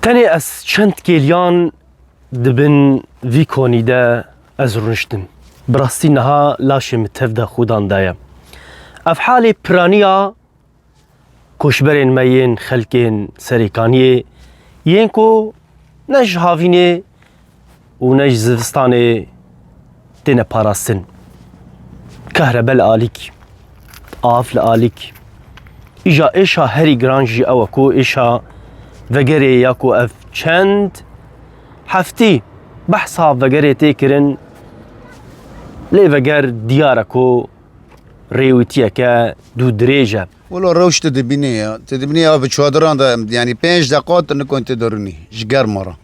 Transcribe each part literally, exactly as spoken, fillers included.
Enê ez çend kêliyan di bin vî konî de ez rûniştim. Bi rastî niha laşê min tev de xûdan daye. Ev halê piraniya koçberên me yên xelkên Serêkaniyê yên ku ne ji havînê û ne ji zivistanê têne parastin. Kehrebe li alîk, av li alîk. Îja êşa herî giran jî ew e ku êşa vegerê ya ku ev çend heftî behsa vegerê tê kirin, lê veger diyar e ku rêwîtiyeke dû dirêj e. Wilo rewş tu dibînî ya. Tu dibînî ya bi çadiran de, yanî pênc deqa tu nikon tê derûnî ji germa re.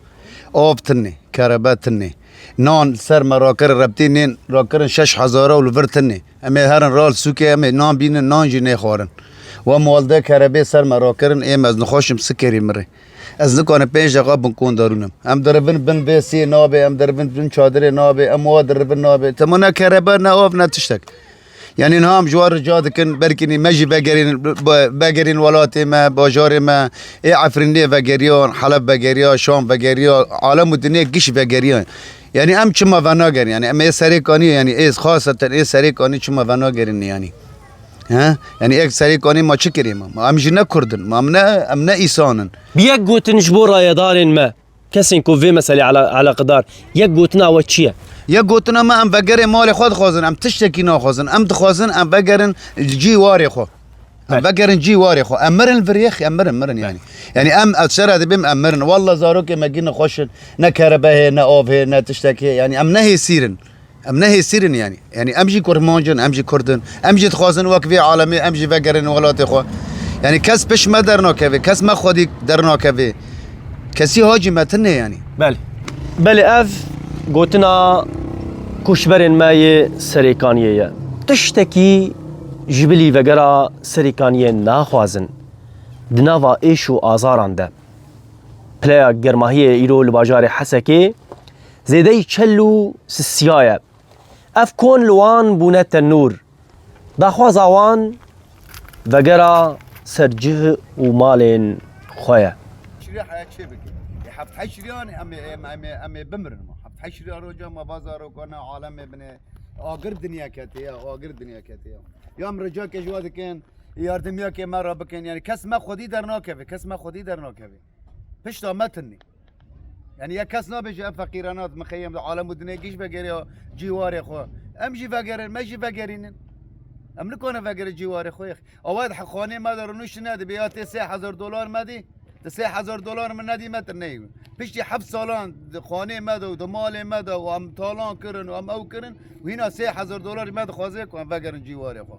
Av tune, kerebe tune. Nan ser me rakirin, reptî nên rakirin şeş hezara û li vir tune. Em ê herin ra li sûkê, em ê nan bînin, nan jî nêxwarin. Wa mal de kerebê ser me rakirin, êm ez nixweşim sikerî min rê. Ez nikarim pênc deqa bin kon derûnim. Em dirivin bin vê sê nabê, em dirivin bin çadirê nabê, em wa dirivin nabê. Tema ne kerebe, ne av, ne tiştek. Yanî niha em ji wan rica dikin, belkî me jî vegerîn, vegerîn welatê me, bajarê me, ê Efrînê vegeriyan, Heleb vegeriya, Şam vegeriya, alem û dinyê giş vegeriyan. Yanî em çima venagerin? Yanî em ê Serêkanî, yanî ê xaseten ê Serêkanî çima venagerin yanî? He? Yanî ê Serêkanî ma çi kirî me? Ma em jî ne Kurd in, ma em ne, em ne îsan in. Bi yek gotin ji bo rayedarên me, kesên ku vê meselê ele-, eleqedar, yek gotina we çi ye? Yek gotina me, em vegerê malê xwe dixwazin, em tiştekî naxwazin. Em dixwazin em vegerin cî warê xwe. Em Belê. vegerin cî warê xwe. Em mirin vir yêx, em mirin, mirin yanî. Yanî em, ez şere dibêm, em mirin. Walla zarokê me gî nexweş in. Ne kerebe heye, ne av heye, ne tiştek heye. Yanî em ne hêsîr in. Em ne hêsîr in yanî. Yanî em jî kurmanc in, em jî kurd in. Em jî dixwazin wek vê alemê, em jî vegerin welatê xwe. Yanî kes pişt me dernakeve, kes me xwedî dernakeve. Kesî hacî me tune yanî. Belê. Belê, ev gotina koçberên me yê Serêkaniyê ye. Tiştekî ji bilî vegera Serêkaniyê naxwazin. Di nava êş û azaran de. Pileya germahiyê îro li bajarê Hesekê zêdeyî çel û sisiya ye. Ev kon li wan bûne tenûr. Daxwaza wan vegera ser cih û malên xwe ye. Çirê heya çê bike. Ê heft heşt riyan em ê, em, em ê, em ê bimirin ma. Heft heşt riya roja ma va zarokana alemê bine. Agir dinya ketiye, agir dinya ketiye. Ya em ricake ji wa dikin, yardimiyakê me re bikin. Yanî kes me xwedî dernakeve, kes me xwedî dernakeve. Pişta me tinî. Yanî ya kes nabêje ev feqîrana mixeyem li alem û dinê giş vegeriya cîwarê xwe. Em jî vegerin, me jî vegerînin. Em nikane vegerin cîwarê xwe. Awa di xanê me de rûniştine dibê ya tê sê hezar dolar me dî. Di sê hezar dolar min nedî me tu neyê. Piştî heft salan di xanê me de û di malê me de û em talan kirin û em ew kirin û hîna sê hezar dolar me dixwaze ku em vegerin cîwarê xwe.